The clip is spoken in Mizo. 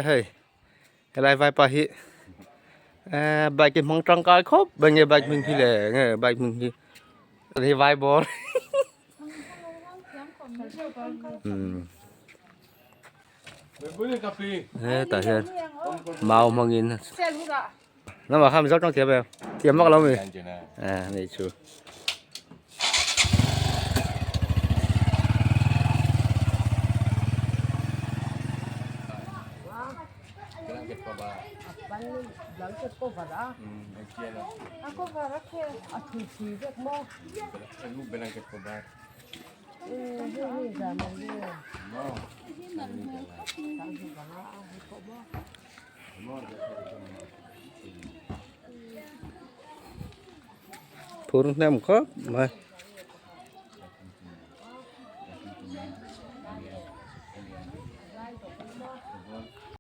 Hei helai vaipa hi eh bike hi hmang tangkai khawp mai nge bike hming hi le nge bike hming hi hei vai bawr umm hetah hian mau hmangin lamah khan mizo tawng thiam em thiam vak lo mi eh ni chu. Phur hnem khawp mai.